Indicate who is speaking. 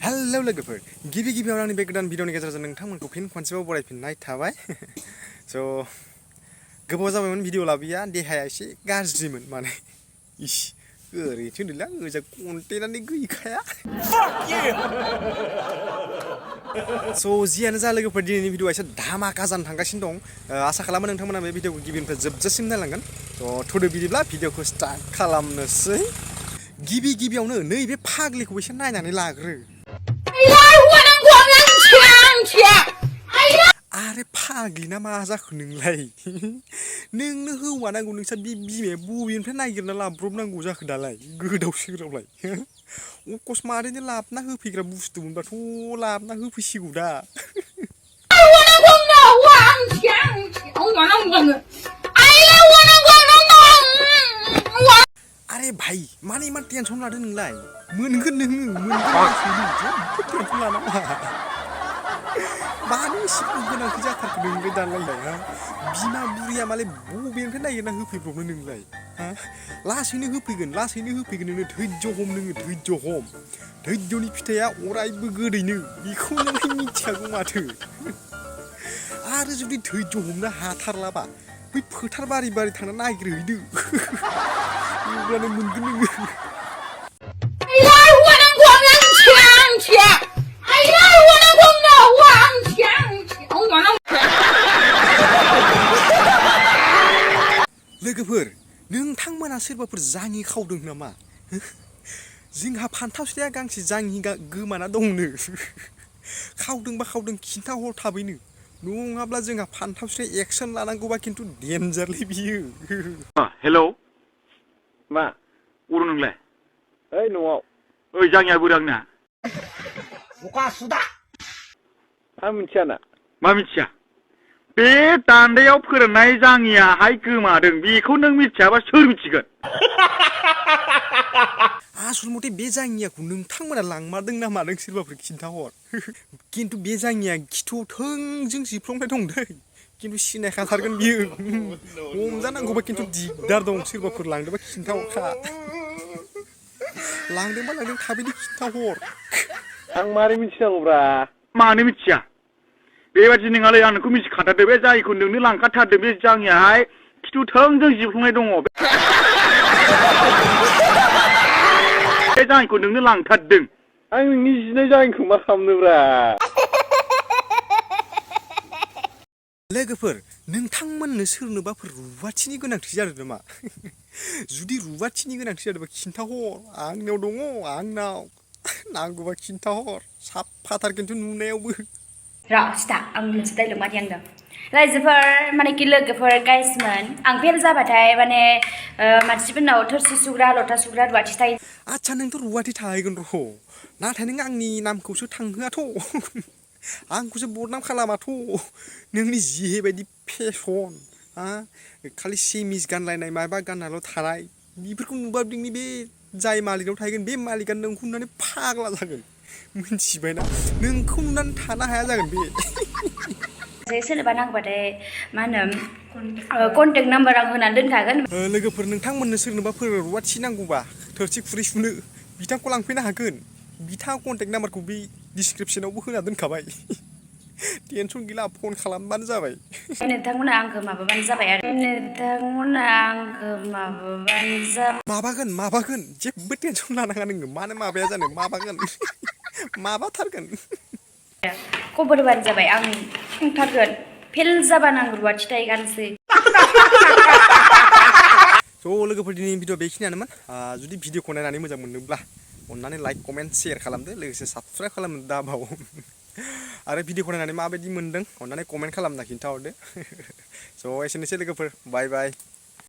Speaker 1: hello लोगोफोर गिबि गिबियावनो आंनि बे गोदान भिडिअनि गेजेरजों नोंथांमोनखौ फिन खनसेबाव बरायफिननाय थाबाय स' गोबाव जाबायमोन भिडिअ लाबोया देहाया एसे गाज्रिमोन माने इस ओरैनोसो होनदोंलै आं ओजा कन्टेन्टआनो गैखाया स' जियानो जा लोगोफोर दिनैनि भिडिअआ एसे धामाका जानो थांगासिनो दं आसा खालामो नोंथांमोना बे भिडिअखौ गिबिनिफ्राय जोबजासिम नायलांगोन स' थुदो बिदिब्ला भिडिअखौ स्टार्ट खालामनोसै गिबियावनो नैबे फाग्लिखौ एसे नायनानै लाग्रो आरे फाग्लि ना मा जाखो नोंलाय नोंनो हौवा नांगौ नोंसा बे बिमाया बबेनिफ्राय नागिरना लाब्रबनांगौ जाखो दालाय गोदाव सोरावलाय अकस्मातैनो लाबना होफैग्रा बुस्थु मोनबाथ' लाबना होफैसिगौ दा आरे भाई माने इमान टेनसन लादो नोंलाय मोनगोन नोङो मोनगोन टेनसन लानाङा मानो एसेबां गोनांथि जाथारखो नोंलाय दालाय हा बिमा बुरिया मालाय बबेनिफ्राय नागिरना होफैब्रबनो नोंलाय हा लासैनो होफैगोन नोङो धैर्य हम नोङो धैर्य हम धैर्यनि फिथाइया अरायबो गोदैनो बेखौ नों मिथियागौ माथो आरो जुदि धैर्य हमनो हाथारलाबा बै फोथार बारि थांना नागिरहैदो अब्लानो मोनगोन नोङो लोगोफोर नोंथांमोना सोरबाफोर जाङि खावदों नामा जोंहा फान्थाव सिथाया गांसे जाङि गोमाना दंनो खावदों खिन्थाहर थाबैनो नङाब्ला जोंहा फान्थाव सिथाया एक्सन लानांगौबा खिन्थु डेन्जारलै बियो
Speaker 2: हेलौ मा अरु नोंलाय ओइ न'आव ओइ जाङिया बोरो आंना
Speaker 3: बुखा सुदा
Speaker 2: आं मिथिया ना मा मिथिया बे दान्दायाव फोराननाय जाङियाहाय गोमादों बेखौ नों मिथियाबा सोर मिथिगोन
Speaker 1: आसल मथे बे जाङियाखौ नोंथांमोना लांमारदों ना मादों सोरबाफोर खिन्थाहर खिन्थु बे जाङिया खिथुआव थोंजों जिफ्लंनाय दं दै खिन्थु सिनायखाथारगोन बियो हमजानांगौबा खिन्थु दिगदार दं सोरबाफोर लांदोंबा खिन्थाहरखा लांदोंबा थाबैनो खिन्थाहर
Speaker 2: आं मारै मिथिनांगौब्रा मानो मिथिया बेबादि नोङालै आं नोंखौ मिथिखाथारदों बे जायखौ नोंनो लांखाथारदों बे जाङियाहाय खिथु थोंजों जिफ्लंनाय दङ बे जाङिखौ नोंनो लांथारदों आं नोंनि जिनाय जाङिखौ मा खालामनोब्रा
Speaker 1: लोगोफोर नोंथांमोननो सोरनोबाफोर रुवाथिनि गोनांथि जादों नामा जुदि रुवाथिनि गोनांथि जादोंबा खिन्थाहर आंनाव दङ आंनाव नांगौबा खिन्थाहर साफाथार खिन्थु नुनायावबो
Speaker 4: Rasta, ang moनसे डायलग मानि आंदों रायजोफोर माने कि लोगोफोर गाइसमोन आं फेल जाबाथाय माने मानसिफोरनाव थोरसि सुग्रा लथा सुग्रा रुवाथि थायो
Speaker 1: आच्छा नोंथ' रुवाथि थाहैगोन र' नाथाय नों आंनि नामखौसो थांहोआथ' आंखौसो बदनाम खालामाथ' नोंनि जिबायदि फेसन हा खालि सेमिस गानलायनाय माबा गाननाल' थानाय बेफोरखौ नुबा नोंनि बे जाय मालिकनाव थाहैगोन बे मालिकआ नोंखौ नुनानै फाग्ला जागोन मिथिबायना नोंखौ नुनानै थानो हाया जागोन बे
Speaker 4: सोरनोबा नांगौबाथाय मा होनो कन्टेक्ट नाम्बार आं होनानै दोनखागोन
Speaker 1: लोगोफोर नोंथांमोननो सोरनोबाफोर रुवाथि नांगौबा थोरसि खुरै सुनो बिथांखौ लांफैनो हागोन बिथाङा कन्टेक्ट नाम्बारखौ बे डिसक्रिपसनावबो होना दोनखाबाय टेनसन गैला फन खालामबानो जाबाय
Speaker 4: नोंथांमोना आंखौ माबाबानो जाबाय आरो
Speaker 1: माबागोन जेबो टेनसन लानाङा नोङो मानो माबाया जानो माबागोन माबाथारगोन
Speaker 4: खबर होबानो जाबाय आं थांथारगोन फेल जाबानो आं रुवाथि थाहैगानोसै
Speaker 1: स' लोगोफोर दिनैनि भिडिअ बेखिनियानोमोन जुदि भिडिअखौ नायनानै मोजां मोनदोंब्ला अन्नानै लाइक कमेन्ट शेयार खालामदो लोगोसे साबस्क्राइब खालामनो दाबाव आरो भिडिअखौ नायनानै माबायदि मोनदों अन्नानै कमेन्ट खालामना खिन्थाहरदो स' एसेनोसै लोगोफोर बाय बाय